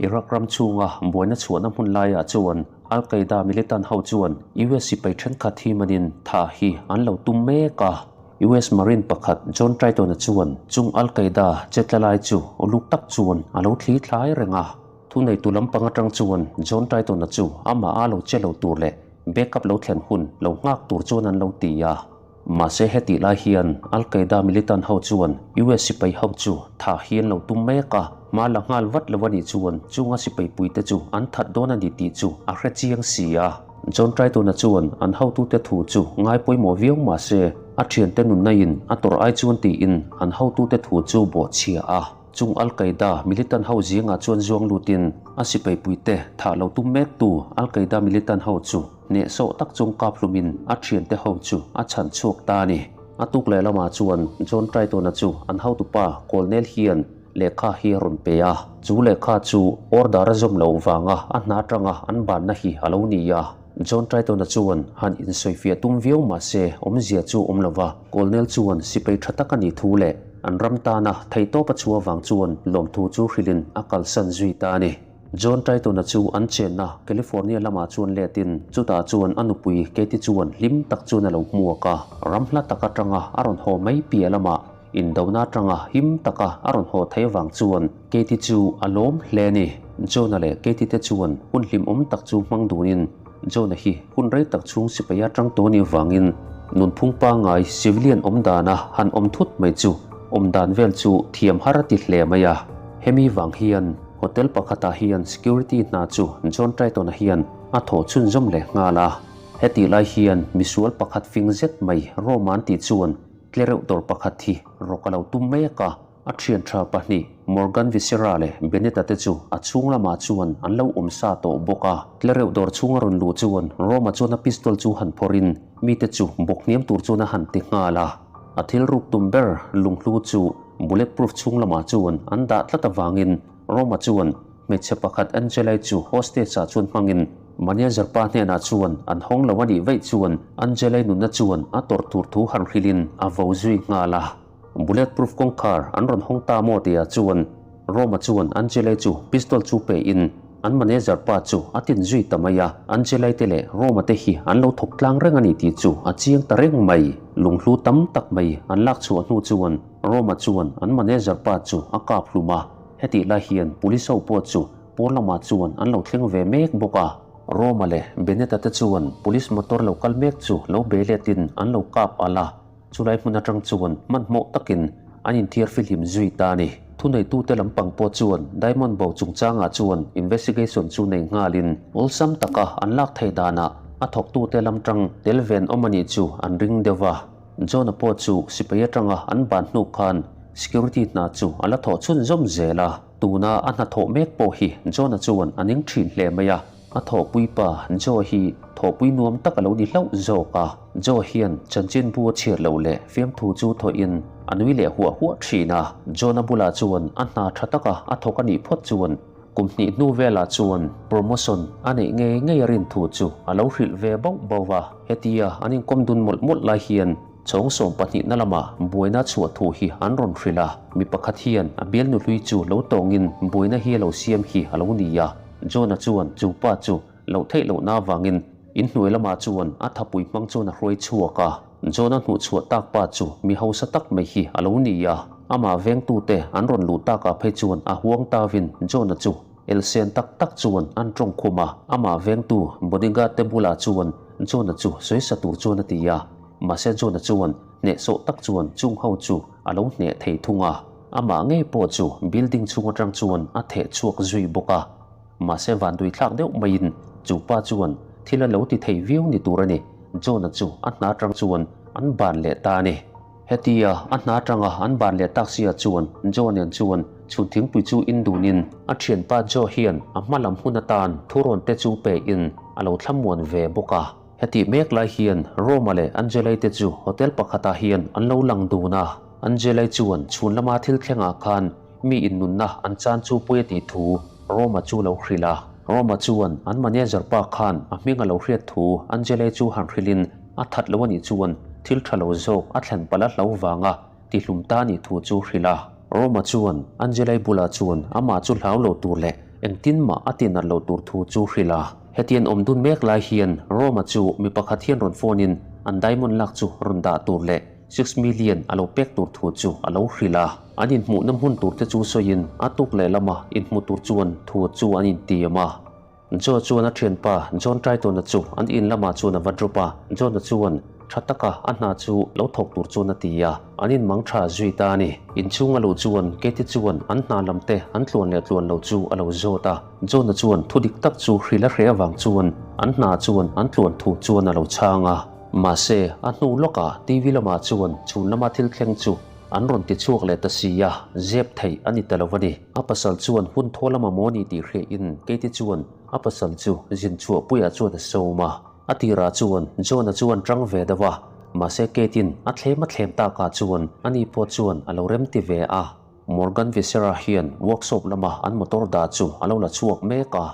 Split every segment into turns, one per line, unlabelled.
Iraq ram chhunga buaina chhuahna hmun laiah chuan Al Qaeda militant ho chuan US sipai thenkhat hi manin thah hi an lo tum mek a. US Marine pakhat John Triton-a chuan chung Al Qaeda chetla lai chu uluk tak chuan a lo thli thlai reng a. Thuneitu lampang atang chuan John Triton-a chu amah a lo che lo tur leh backup lo thlen hun lo nghak tur chuan an lo ti a. Mahse hetih lai hian Al Qaeda militant ho chuan US sipai ho chu thah hi an lo tum mek a, hma la nghal vat lo a nih chuan chunga sipai puite chu an that dawn a ni tih chu a hre chiang si a. John Triton-a chuan an hotute thu chu ngai pawimawh viau mahse a thiante nunna in a tawrh ai chuan tiin an hotute thu chu bawhchhia a. Chung Al Qaeda militant ho zingah chuan zuang lutin a sipai puite thah lo tum mektu Al Qaeda militant ho chu Hnehsawh tak chung kap hlumin a thiante ho chu a chhan chhuak ta a ni. A tuk leh lamah chuan John Triton-a chu an hotupa Colonel hian lehkha hi a rawn pe a. Chu lehkha chu order a zawm loh vanga a hna atanga an banna hi a lo ni a. John Triton-a chuan han insawifiah tum viau mah se awmzia chu awm lo va, Colonel chuan sipai tha tak a nih thu leh an ram tana theihtawp a chhuah vang chuan lawmthu chu hrilhin a kalsan zui ta a ni. John Triton-a chu an chenna California lamah chuan letin chutah chuan a nupui Katie chuan hlim tak chuan a lo hmuak a. Ram hla tak atanga a rawn haw mai piah lamah indona atanga him taka a rawn haw theih avang chuan Katie chu a lawm hle a ni. John-a leh Katie te chuan hun hlimawm tak chu hmang dunin John-a hi hun rei tak chhung sipai atang tawh anih avangin nunphung pangngai civilian awmdana han awm thut mai chu awmdan vel chu thiam har a ti hle mai a. Hemi vang hian Hotel pakhatah hian security hna chu John Triton-a hian a thawh chhunzawm leh nghal a. Hetih lai hian misual pakhat fing zet mai Roma an tih chuan tlereuh dawr pakhat hi rawk a lo tum mek a. A thian tha pahnih Morgan Viscera leh Benetta te chu a chhung lamah chuan an lo awm sa tawh bawk a. Tlereuh dawr chhung a rawn luh chuan Roma chuan a pistol chu han phawrhin mite chu bawk hniam tur chuan a han ti nghal a. A thil ruk tum ber lunghlu chu Bulletproof chhung lamah chuan an dah tlat avangin Roma chuan hmeichhe pakhat Angela-i chu hostage-ah chuan hmangin manager pa hnenah chuan an hawng lo a nih vaih chuan Angela-i nunna chuan a tawrh tur thu han hrilhin a vo zui nghal a. Bulletproof kawngkhar an rawn hawng ta maw tihah chuan Roma chuan Angela-i chu pistol chu pehin an manager pa chu a tin zui ta mai a. Angela-i te leh Roma te hi an lo thawk tlang reng a ni tih chu a chiang ta reng mai. Lunghlu tam tak mai an lak chhuah hnu chuan Roma chuan an manager pa chu a kap hlum a, hetih lai hian police ho pawh chu pawn lamah chuan an lo thleng ve mek bawk a. Roma leh Benetta te chuan police motor lo kal mek chu lo bei letin an lo kap al a, chulai hmun atang chuan hmanhmawh takin an inthiar fihlim zui ta a ni. Thuneitute lampang pawh chuan Diamond bo chungchangah chuan investigation chu nei nghalin awlsam taka an lak theih danah a thawktute lam tang tel ven awm a nih chu an ring deuh va. John-a pawh chu sipai atanga an ban hnu khan security hna chu a la thawh chhunzawm zel a, tuna a hna thawh mek pawh hi John-a chuan a ning thin hle mai a. A thawhpui pa Joe hi thawhpui nuam tak a lo ni hlauh zawk a, Joe hian chanchinbu a chhiar loh leh fiamthu chu thawhin a nui leh huah huah thin a. John-a bulah chuan a hna tha taka a thawk a nih phawt chuan Kum hnih hnu velah chuan promotion a neih ngei ngei a rin thu chu a lo hrilh ve bauh bauh a. Hetia an inkawm dun mawlh mawlh lai hian chhawng 12 na lama buaina chhuah thu hi an rawn hrilh a. Mi pakhat hian a bialnu hlui chu lo tawngin buaina hi a lo siam hi a lo ni a. John-a chuan chu pa chu loh theih lohna avangin inhnuai lamah chuan a thapui hmang chuan a hruai chhuak a. John-a hnuhchhuah tak pa chu mi hausa tak mai hi a lo ni a. Amah vengtute an rawn luh takah phei chuan a huang tavin John-a chu elsen tak tak chuan an tawng khum a. Amah vengtu bodyguard te bulah chuan John-a chu sawisa tur chuan a ti a. Mahse John-a chuan hnehsawh tak chuan chung ho chu a lo hneh thei thung a. Amah ngei pawh chu building chhung atang chuan a theh chhuak zui bawk a. Mahse van tui thlak deuh maiin chu pa chuan thil a lo ti thei viau ni tur a ni. John-a chu a hna atang chuan an ban leh ta a ni. Hetia a hna atanga an ban leh tak sia chuan Joe nen chuan chhun thingpui chu in dunin a thianpa Joe hian a hma lam hun atan thurawn te chu pe in a lo thlamuan ve bawk a. Hetih mek lai hian Roma leh Angelai te chu hotel pakhatah hian an lo lang dun a. Angelai chuan chhun lama thil thlengah khan mi innunna an chan chu pawi a tih thu Roma chu lo hrilh a. Roma chuan an manager pa khan a hming a lo hriat thu Angelai chu han hrilhin a that lo a nih chuan thil tha lo zawk a thlen palh a hlo vanga tihlum ta a nih thu chu hrilh a. Roma chuan Angelai bulah chuan amah chu hlau lo tur leh engtin mah a tinat loh tur thu chu hrilh a. Hetian awm dun mek lai hian Roma chu mi pakhat hian rawn phone in an diamond lak chu rawn dah tur leh 6 million a lo pek tur thu chu a lo hrilh a. An inhmuhna hmun tur te chu sawiin a tuk leh lama inhmu tur chuan thu chu an intiam a. Joe chuan a thianpa John Triton-a chu an in lamah chuan a va drop a, John-a chuan tha taka a hna chu lo thawk tur chuan a ti a, an inmang tha zui ta a ni. Inchhung a luh chuan Katie chuan an hna lam te an tluan leh tluan lo chu a lo zawt a, John-a chuan thu dik tak chu hrilh a hreh avang chuan an hna chuan an tluan thu chuan a lo chhang a. Mahse, a hnu lawkah TV lamah chuan chhun lama thil thleng chu an rawn ti chhuak leh ta si a, zep theih a ni ta lo a ni. A pasal chuan hun thaw lama maw ni tih hriain Katie chuan a pasal chu zin chhuah puiah chuan a sawm a. A tirah chuan John-a chu an tang ve deuh a, mahse Kate-in a thlem a thlem takah chuan ani pawh chuan a lo remti ve a. Morgan Visera hian workshop lama an motor dah chu a lo la chhuak mek a.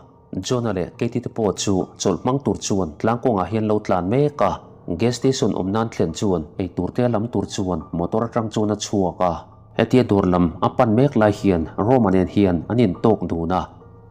John-a leh Katie te pawh chu chawlh hmang tur chuan tlang kawngah hian lo tlan mek a. Gas station awm nan thlen chuan ei tur te a lam tur chuan motor atang chuan a chhuak a. Hetia dawr lam a pan mek lai hian Roma nen hian an intawk dun a.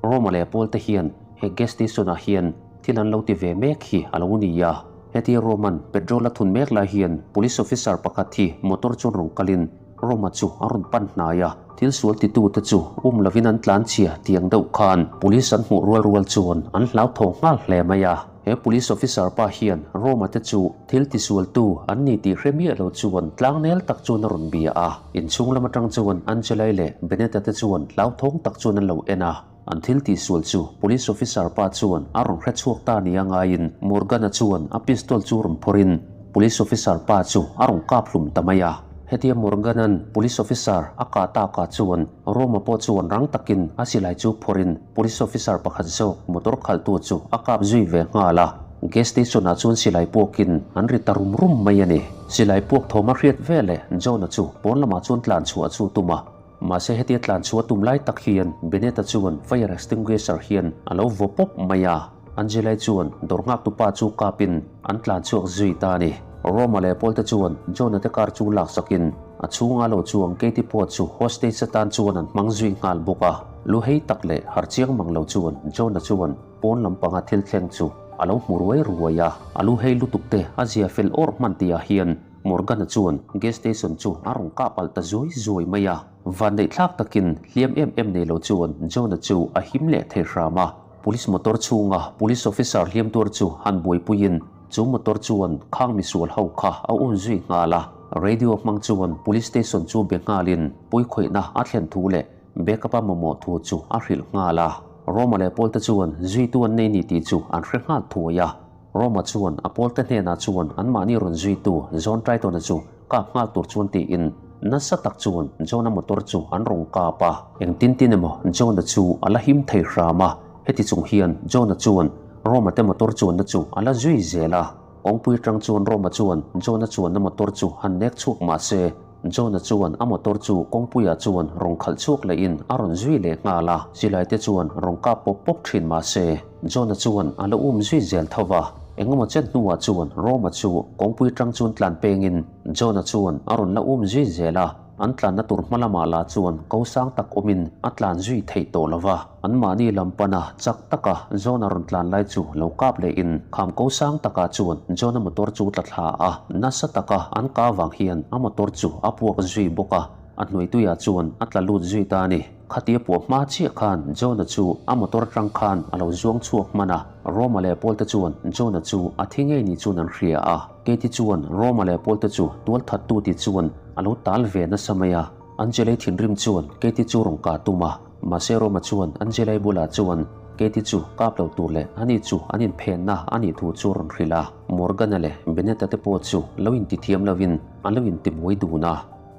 Roma leh Paul te hian he gas station ah hian thil an lo ti ve mek hi a lo ni a. Hetia Roman petrol a thun mek lai hian police officer pakhat hi motor chuan rawn kalin Roma chu a rawn pan hnai a. Thil sual titute chu um lovin an tlan chhia tiang deuh khan police an hmuh rual rual chuan an hlauthawng nghal hle mai a. He police officer pa hian Roma te chu thil tisualtu an ni tih hre miah lo chuan tlangnel tak chuan a rawn bia a. Inchhung lam atang chuan Angelai leh Benetta te chuan hlauthawng tak chuan an lo en a. An thil tihsual chu police officer pa chuan a rawn hre chhuak ta nia ngaiin Morgan-a chuan a pistol chu rawn phawrhin police officer pa chu a rawn kap hlum ta mai a. Hetia Morgan-a'n police officer a kah takah chuan Roma pawh chuan rang takin a silai chu phawrhin police officer pakhat zawk motor khalhtu chu a kap zui ve nghal a. Gas station-ah chuan silai puakin an ri ta rum rum mai a ni. Silai puak thawm a hriat veleh John-a chu pawn lamah chuan tlan chhuah chu tum a. Mahse hetia tlan chhuah tum lai tak hian Benetta chuan fire extinguisher hian a lo vaw pawp mai a, Angela-i chuan dawr nghaktu pa chu kapin an tlan chhuak zui ta a ni. Roma leh Paul te chuan John-a te car chu laksakin a chhunga lo chuang Katie pawh chu hostage atan chuan an hmang zui nghal bawk a. Lu hei tak leh har chiang mang lo chuan John-a chuan pawn lampanga thil thleng chu a lo hmu ruai ruai a, a lu hei lutuk te a zia fel awrh hman tihah hian Morgan-a chuan gas station chu a rawn kah palh ta zuai zuai mai a. Vanneih thlak takin hliam em em nei lo chuan John-a chu a him leh thei hram a. Police motor chhunga police officer hliam tuar chu han buaipuiin chu motor chuan khang misual ho kha a un zui nghal a. Radio hmang chuan police station chu be nghalin puikhawihna a thlen thu leh backup a mamawh thu chu a hrilh nghal a. Roma leh Paul te chuan zuitu an nei ni tih chu an hre nghal thuai a. Roma chuan a pawlte hnenah chuan anmahni rawn zuitu John Triton-a chu kap nghal tur chuan tiin nasa tak chuan John-a motor chu an rawn kap a. Engtin tin emaw John-a chu a la him thei hram a, heti chung hian John-a chuan Roma te motor chuanna chu a la zui zel a. Kawngpui atang chuan Roma chuan John-a chuanna motor chu han nek chhuak mah se, John-a chuan a motor chu kawngpuiah chuan rawn khalh chhuak lehin a rawn zui leh nghal a, silai te chuan rawn kap pawp pawp thin mah se, John-a chuan a lo um zui zel tho va. Engemaw chen hnuah chuan Roma chu kawngpui tang chuan tlan pengin John-a chuan a rawn la um zui zel a, an tlanna tur hma lamah lah chuan ko sang tak awmin a tlan zui theih tawh lo va. Anmahni lam pana chak taka John-a rawn tlan lai chu lo kap lehin kham ko sang takah chuan John-a motor chu tla thla a, nasa taka an ka vang hian a motor chu a puak zui bawk a, a hnuaituiah chuan a tla lut zui ta a ni. Khatia puah hma chiah khan John-a chu a motor atang khan a lo zuang chhuak hman a, Roma leh Paul te chuan John-a chu a thi ngei ni chuan an hria a, Katie chuan Roma leh Paul te chu tualthattu ti chuan a lo tal ve nasa mai a. Angela-i thinrim chuan Katie chu rawn kah tum a, mahse Roma chuan Angela-i bulah chuan Katie chu kap lo tur leh ani chu an inphenna a nih thu chu rawn hrilh a. Morgan-a leh Benetta te pawh chu lo intithiam lovin an lo intibuai dun a.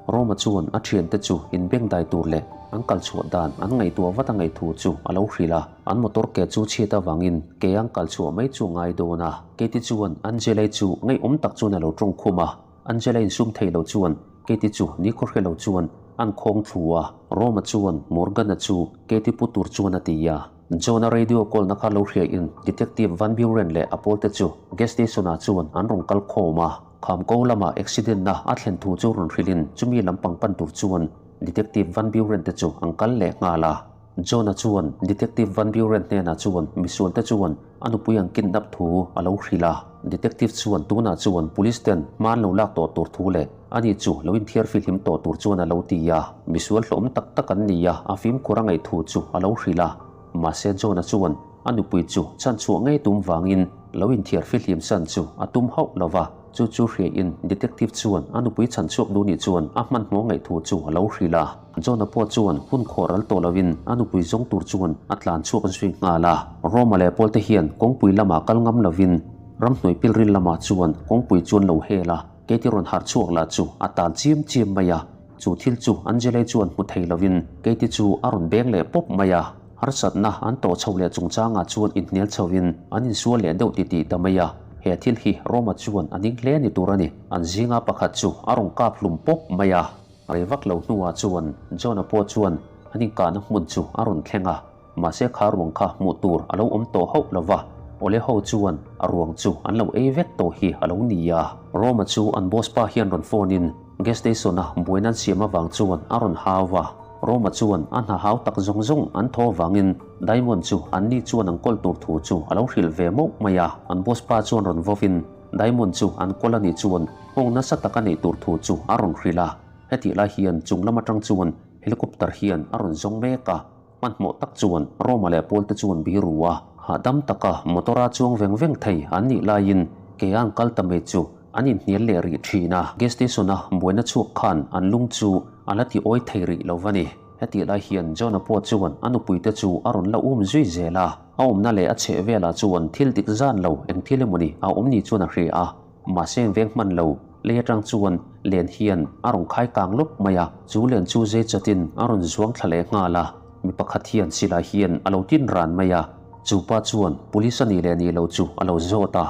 Roma chuan a thiante chu inbengdai tur leh an kal chhuah dan an ngaihtuah vat a ngaih thu chu a lo hrilh a. An motor ke chu chhiat avangin ke an kal chhuah mai chu a ngai dawn a. Katie chuan Angela-i chu ngaihawm tak chuan a lo tawng khum a. Angela insum thei lo chuan Katie chu nikhaw hre lo chuan an khawng thlu a, Roma chuan Morgan-a chu Katie pu tur chuan a ti a. John-a radio call na kha lo hria in Detective Van Buren leh a pawlte chu gas station-ah chuan an rawn kal khawm a. Khamko lama accident na a thlen thu chu rawn hrilh in chumi lampang pan tur chuan Detective Van Buren te chu an kal leh nghal a. John-a chuan Detective Van Buren hnenah chuan misualte chuan a nupui an kidnap thu a lo hrilh a. Detective chuan tunah chuan police ten hma an lo lak tawh tur thu leh ani chu lo inthiar fihlim tawh tur chuan a lo ti a. Misual hlawm tak tak an ni a, a fimkhur a ngaih thu chu a lo hrilh a. Mahse John-a chuan a nupui chu chhanchhuah ngei tum vangin lo inthiar fihlim san chu a tum hauh lo va. Chu chu hriain Detective chuan a nupui chhanchhuak duh nih chuan a hmanhmawh ngaih thu chu a lo hrilh a. John-a pawh chuan hun khawh ral tawh loin a nupui zawng tur chuan a tlan chhuak zui nghal a. Roma leh Paul te hian kawngpui lamah kal ngam loin ramhnuai pilril lamah chuan kawngpui chuan lo hel a, Katie rawn harh chhuak lah chu a tal chiam chiam mai a. Chu thil chu Angela-i chuan hmu thei loin Katie chu a rawn beng leh pawp mai a. Harsatna an tawh chho leh chungchangah chuan inhnial chhoin an insual leh deuh titih ta mai a. He thil hi Roma chuan a ning hle ni tur a ni. An zinga pakhat chu a rawn kap hlum pawp mai a. Rei vak lo hnuah chuan John-a pawh chuan an inkahna hmun chu a rawn thleng a, mahse kha ruang kha hmuh tur a lo awm tawh hauh lo va, Awle ho chuan a ruang chu an lo ei vek tawh hi a lo ni a. Roma chu an boss pa hian rawn phone in gas station-a buaina an siam avang chuan a rawn hau va, Roma chuan a hna hau tak zawng zawng an thaw avangin Diamond chu anni chuan an kawl tur thu chu a lo hrilh ve mauh mai a, an boss pa chuan rawn vawin Diamond chu an kawl a nih chuan nghawng nasa tak a neih tur thu chu a rawn hrilh a. Hetih lai hian chung lam atang chuan helicopter hian a rawn zawng mek a, hmanhmawh tak chuan Roma leh Paul te chuan biru a, hahdam taka motor a chuang veng veng thei an nih laiin ke an kal ta mai chu an inhnial leh rih thin a. Gas station a buaina chhuak khan an lung chu a la ti awi thei rih lo va ni. Hetih lai hian John-a pawh chuan a nupuite chu a rawn la um zui zel a, a awmna leh a chheh velah chuan thil dik zan lo eng thil emawni a awm ni chuan a hria a, mahse eng veng hman lo lei atang chuan len hian a rawn khai kang lawp mai a, chu len chu zei chatin a rawn zuang thla leh nghal a, mi pakhat hian silai hian a lo tin ran mai a, chu pa chuan police a nih leh nih lo chu a lo zawt a.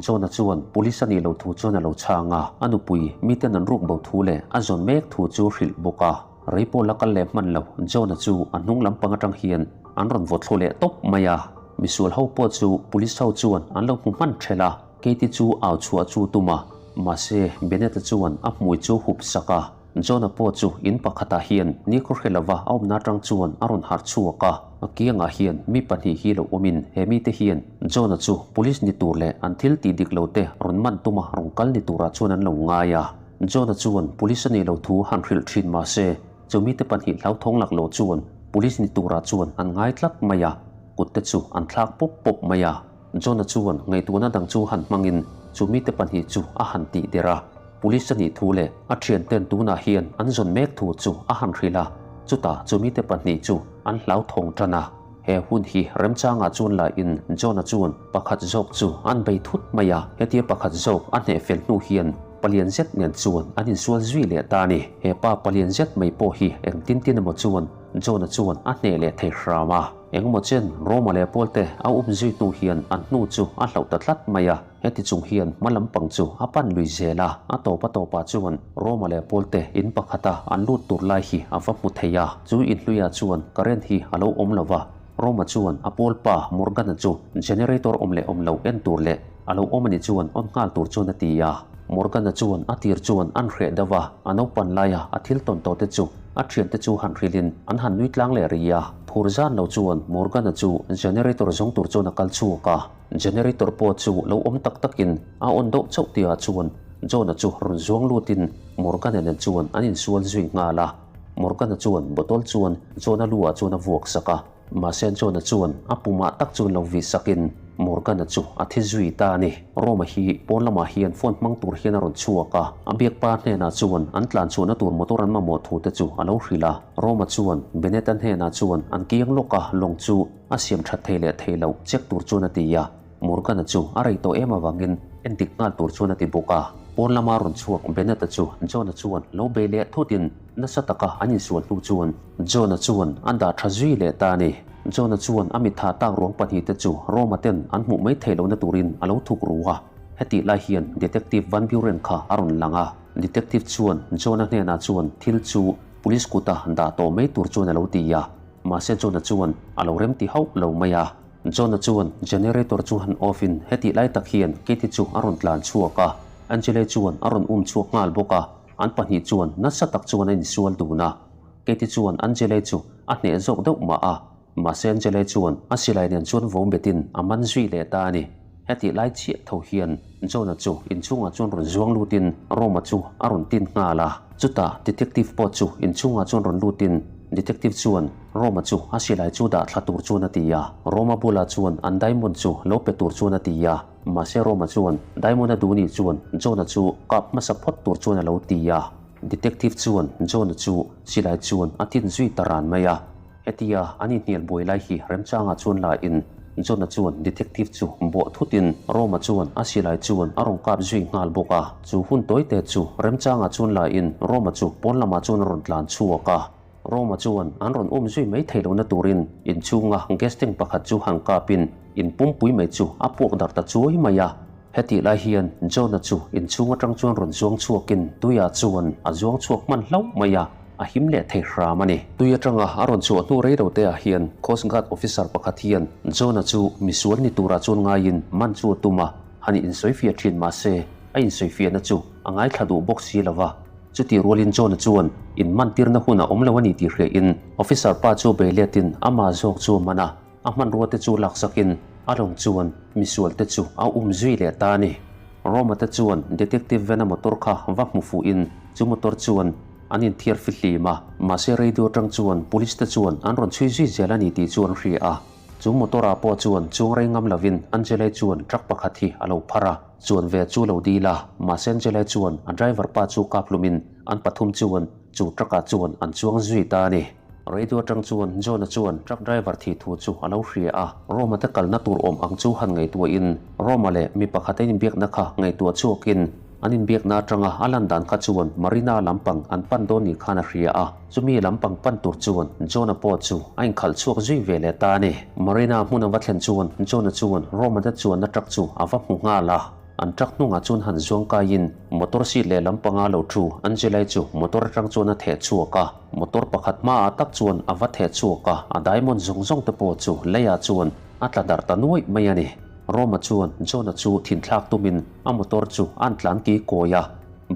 John-a chuan police a nih loh thu chuan a lo chhang a, a nupui miten an ruk bo thu leh a zawn mek thu chu hrilh bawk a. Rei pawh la kal leh hman lo, John-a chu a hnung lampang atang hian an rawn vaw thlu leh tawp mai a. Misual ho pawh chu police ho chuan an lo hmu hman thelh a, Katie chu au chhuah chu tum a, mahse Bennett-a chuan a hmui chu hup sak a. John-a pawh chu in pakhatah hian nikhaw hre lova a awmna atang chuan a rawn harh chhuak a, a kiangah hian mi pahnih hi lo awmin he mite hian John-a chu police ni tur leh an thil tih dik lo te rawn man tuma rawn kal ni turah chuan an lo ngai a. John-a chuan police a nih lo thu han hrilh thin mahse chu mite pahnih hlauthawng lak loh chuan police ni turah chuan an ngai tlat mai a, kut te chu an thlak pawp pawp mai a. John-a chuan ngaihtuahna dang chu han hmangin chu mite pahnih chu a han tih der a, police a nih thu leh a thianten tunah hian an zawn mek thu chu a han hrilh a, chutah chu mite pahnih chu an hlauthawng tan a. He hun hi remchangah chuan lahin John-a chuan pakhat zawk chu an bei thut mai a, hetia pakhat zawk a hneh fel hnu hian palian zet nen chuan an insual zui leh ta a ni. He pa palian zet mai pawh hi engtin tin emaw chuan John-a chuan a hneh leh thei hram a. Engemaw chen Roma leh Paul te a um zui hnu hian an hnu chu a hlauh ta tlat mai a, heti chung hian hma lampang chu a pan lui zel a, a tawp a tawpah chuan Roma leh Paul te in pakhata an lut tur lai hi a va hmu thei a, chu in hluiah chuan current hi a lo awm lo va, Roma chuan a Paul pa Morgan-a chu generator awm leh awm lo en tur leh a lo awm a nih chuan on nghal tur chuan a ti a. Morgan-a chuan a tir chuan an hreh deuh a, a naupan laia a thil tawn tawh te chu a thiante chu han hrilhin an han nui tlang leh rih a. Phur zan lo chuan Morgan-a chu generator zawng tur chuan a kal chhuak a, generator pawh chu lo awm tak takin a on deuh chauh tihah chuan John-a chu rawn zuang lutin Morgan-a nen chuan an insual zui nghal a. Morgan-a chuan bottle chuan John-a lu-ah chuan a vuak sak a. Mahse John-a chuan a pumah tak chuan lo vih sakin Morgan-a chu a thi zui ta a ni. Roma hi pawn lamah hian phone hmang tur hian a rawn chhuak a, a biakpa hnenah chuan an tlan chhuahna tur motor an mamawh thu te chu a lo hrilh a. Roma chuan Bennett-a hnenah chuan an kiang lawk a, lawng chu a siam that thei leh thei loh check tur chuan a ti a. Morgan-a chu a rei tawh em avangin endik nghal tur chuan a ti bawk a. Pawn lama rawn chhuak Bennett-a chu John-a chuan lo bei leh thutin nasa taka an insual hnu chuan John-a chuan a dah tha zui leh ta a ni. John-a chuan a mitha tak ruang pahnihte chu Roma ten an hmuh mai theih lohna turin a lo thuk ru a. Hetih lai hian Detective Van Buren kha a rawn lang a. Detective chuan John-a hnenah chuan thil chu police kuta dah tawh mai tur chuan a lo ti a. Mahse John-a chuan a lo remti hauh lo mai a. John-a chuan generator chu han off in hetih lai tak hian Katie chu a rawn tlan chhuak a, Angela chuan a rawn um chhuak nghal bawk a, an pahnih chuan nasa tak chuan a insual dun a. Katie chuan Angela chu a hneh zawk deuh mah a, mahse Angela-i chuan a silai nen chuan vo betin a man zui leh ta a ni. Hetih lai chiah tho hian John-a chu inchhungah chuan rawn zuang lutin Roma chu a rawn tin nghal a. Chutah detective pawh chu inchhungah chuan rawn lutin detective chuan Roma chu a silai chu dah thla tur chuan a ti a. Roma bulah chuan an diamond chu lo pe tur chuan a ti a. Mahse Roma chuan diamond a duh nih chuan John-a chu kap hmasa phawt tur chuan a lo ti a. Detective chuan John-a chu silai chuan a tin zui ta ran mai a. Hetia an inhnial buai lai hi remchangah chuan la in John-a chuan detective chu bawh thutin Roma chuan a silai chuan a rawn kap zui nghal bawk a. Chu hun tawite chu remchangah chuan la in Roma chu pawn lamah chuan a rawn tlan chhuak a. Roma chuan an rawn um zui mai thei lohna turin inchhunga gas tank pakhat chu han kapin in pumpui mai chu a puak darh ta chuai mai a. Hetih lai hian John-a chu inchhung atang chuan rawn zuang chhuakin tuiah chuan a zuang chhuak hman hlauh mai a, a him leh thei hram a ni. Tui atanga a rawn chhuah hnu rei lo te ah hian Coast Guard officer pakhat hian John-a chu misual ni turah chuan ngaiin man chu a tum a, han insawifiah thin mah se a insawifiahna chu a ngaithla duh bawk si lo va. Chutih rualin John-a chuan in man tirna hun a awm lo a ni tih hriain officer pa chu bei letin amah zawk chu a man a, a hmanrua te chu laksakin a lawng chuan misual te chu a um zui leh ta a ni. Roma te chuan Detective Van-a motor kha va hmu fuhin chu motor chuan an inthiar fihlim a, mahse radio atang chuan police te chuan an rawn chhui zui zel a ni tih chu an hria a. Chu motor ah pawh chuan chuang rei ngam lovin Angela-i chuan truck pakhat hi a lo phar a, chuan ve chu lo dil a, mahse Angela-i chuan a driver pa chu kap hlumin an pathum chuan chu truck ah chuan an chuang zui ta a ni. Radio atang chuan John-a chuan truck driver thih thu chu a lo hria a, Roma te kalna tur awm ang chu han ngaihtuahin Roma leh mi pakhat a inbiakna kha ngaihtuah chhuakin An inbiakna atanga a lan dan kha chuan Marina lampang an pan dawn ni khan a hria a, chumi lampang pan tur chuan John-a pawh chu a inkhalh chhuak zui ve leh ta a ni. Marina hmun a va thlen chuan John-a chuan Roma-te chuanna truck chu a va hmu nghal a, an truck hnungah chuan han zuang kaiin motor seat leh lampanga lo thu Angela-i chu motor atang chuan a theh chhuak a, motor pakhat hmaah tak chuan a va theh chhuak a, a diamond zawng zawng te pawh chu leiah chuan a tla darh ta nuaih mai a ni. Roma chuan John-a chu thinthlak tumin a motor chu a'n tlan ki kawi a,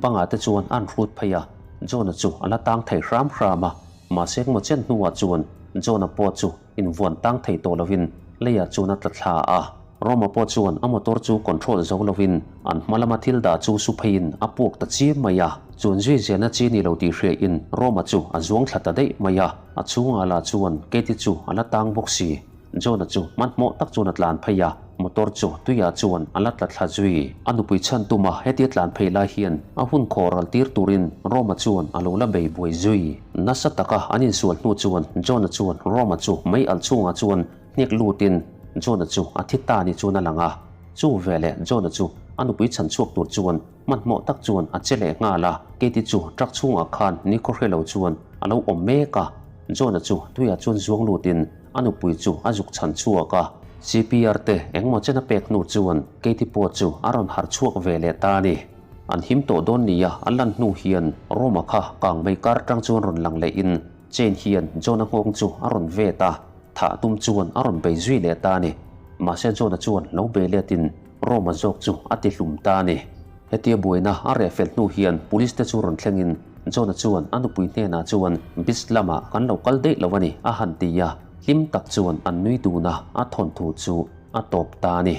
bangah te chuan a'n hrut phei a, John-a chu a la tang thei hram hram a, mahse engmaw chen hnuah chuan John-a pawh chu invuan tang thei tawh lovin leiah chuan a tla thla a. Roma pawh chuan a motor chu control zo lovin an hma lama thil dah chu su pheiin a puak ta chiam mai a, chuan zui zelna chi ni lo tih hriain Roma chu a zuang thla ta daih mai a, a chhungah lah chuan Katie chu a la tang bawk si. John-a chu hmanhmawh tak chuan a tlan phei a, motor chu tuiah chuan a la tla thla zui. A nupui chhan tuma hetia tlan phei lai hian a hun khaw ral tir turin Roma chuan a lo la bei buai zui. Nasa taka an insual hnu chuan John-a chuan Roma chu mei alh chhungah chuan hnek lutin John-a chu a thi ta ni chuan a lang a. Chu veleh John-a chu a nupui chhan chhuak tur chuan hmanhmawh tak chuan a che leh nghal a, Katie chu truck chhungah khan nikhaw hre lo chuan a lo awm mek a. John-a chu tuiah chuan zuang lutin A nupui chu a zuk chhan chhuak a, CPR te engmaw chen a pek hnu chuan Katie pawh chu a rawn harh chhuak ve leh ta a ni. An him tawh dawn nia a lan hnu hian Roma kha kang mei kar atang chuan rawn lang lehin chain hian John-a nghawng chu a rawn vet a, thah tum chuan a rawn bei zui leh ta a ni. Mahse John-a chuan lo bei letin Roma zawk chu a ti hlum ta a ni. Hetia buaina a reh fel hnu hian police te chu rawn thlengin John-a chuan a nupui hnenah chuan beach lamah kan lo kal daih lo a ni a han ti a, hlim tak chuan an nui dun a, a thawnthu chu a tawp ta a ni.